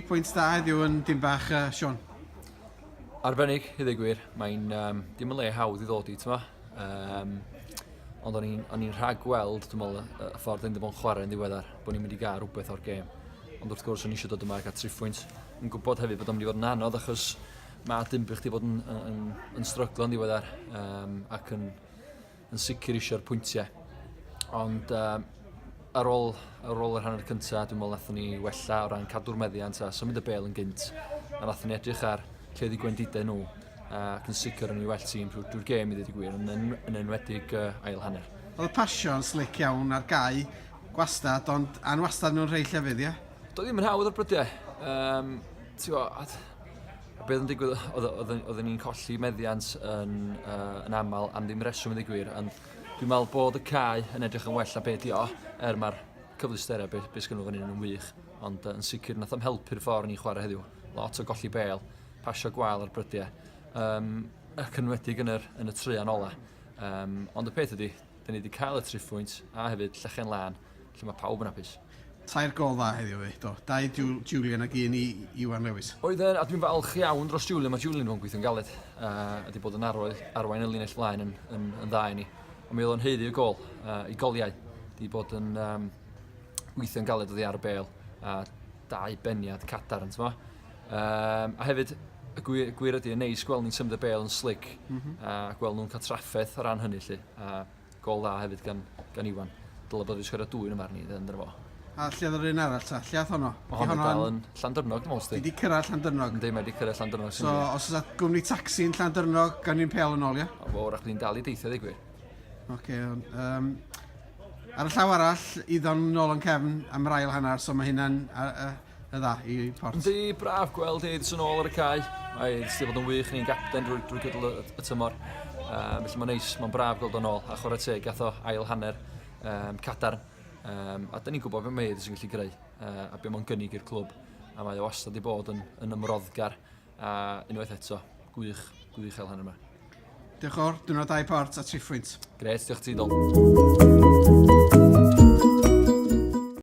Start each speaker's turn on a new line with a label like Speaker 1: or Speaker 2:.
Speaker 1: pwynt da heddiw yn dim bach, uh, Sean.
Speaker 2: Arbennig, i ddweud gwir. Mae'n um, dim yn le hawdd i ddod i, ti'n um, ond o'n i'n i'n rhag gweld, dwi'n meddwl, y, y ffordd yn ddim yn chwarae yn ddiweddar, bod ni'n mynd i gael rhywbeth o'r gêm. Ond wrth gwrs, o'n i eisiau dod yma a cael triphwynt. Yn gwybod hefyd bod o'n mynd i fod yn anodd, achos mae Dinbych wedi bod yn, yn, yn, yn stryglo yn ddiweddar um, ac yn, yn sicr eisiau'r pwyntiau. Ond um, ar ôl, ar ôl yr hanner cyntaf, dwi'n meddwl nathon ni wella o ran cadw'r meddiant a symud y bel yn gynt. A nathon ni edrych ar lle oedd gwendidau nhw ac yn sicr o'n i well tîm drwy'r drwy gêm i ddweud y gwir, yn, yn, yn enwedig uh, ail hanner.
Speaker 1: Oedd y pasio'n slick iawn ar gau gwastad, ond anwastad mewn rhai llefydd, ie?
Speaker 2: Doedd ddim yn hawdd ar brydiau. Um, bo, a, a beth yn digwydd, oedden ni'n colli meddiant yn, uh, yn aml am ddim reswm i ddweud gwir, ond dwi'n meddwl bod y cae yn edrych yn well na beth di o, er mae'r cyfleusterau be, be sgynnu fan hyn yn wych, ond uh, yn sicr nath am helpu'r ffordd ni'n chwarae heddiw. Lot o golli bel, pasio gwael ar brydiau, um, ac yn wedig yn, yr, yn y traean ola. Um, ond y peth ydy, dyn ni wedi cael y triphwynt a hefyd llechen lân, lle mae pawb yn hapus.
Speaker 1: Tair gol dda heddiw fi, do. Dau Julian ac un i Iwan Lewis.
Speaker 2: Oedd e, a dwi'n falch iawn dros Julian. Mae Julian yn gweithio'n galed uh, a wedi bod yn arwain, arwain y linell flaen yn, yn, yn dda i ni. Ond mi oedd o'n haeddu y gol, uh, i goliau. Di bod yn um, gweithio'n galed oddi ar y bel a dau beniad cadarn, ti'n Um, a hefyd, y gwir, gwir ydy, yn neis gweld ni'n symud y bel yn slick mm -hmm. a gweld nhw'n cael trafferth o ran hynny, lle. A Gol dda hefyd gan, gan Iwan. Dyle bod fi sgorio dwy yn y marn i, yn fo.
Speaker 1: A lle oedd yr un arall ta? Lle ath honno?
Speaker 2: Mae honno dal yn Llandyrnog, dwi'n meddwl,
Speaker 1: sti. Di cyrraedd Llandyrnog?
Speaker 2: Yndi, mae di cyrraedd Llandyrnog.
Speaker 1: So, os oes gwmni taxi yn Llandyrnog, gan ni'n pel yn ôl, ia?
Speaker 2: O, fo, wrach ni'n dal i deithio, ddi gwir.
Speaker 1: Oce, okay, um, ar y llaw arall, iddon nôl yn cefn am yr ail hanner, so mae hynna'n y dda i Port.
Speaker 2: Yndi, braf gweld Eidds yn ôl ar y cae. Mae Eidds wedi bod yn wych ni'n gapten drwy, drwy gydol y, y tymor. Um, felly mae'n neis, mae'n braf gweld o'n ôl. A chwarae teg, gath o ail hanner um, cadarn. Um, a dyn ni'n gwybod beth mae Eidds yn gallu greu uh, a beth mae'n gynnig i'r clwb. A mae o wastad wedi bod yn, yn ymroddgar. A unwaith eto, gwych, gwych ail hanner yma.
Speaker 1: Diolch o'r, diwrnod da i Port a triphwynt.
Speaker 2: Gret, diolch ti, Dol.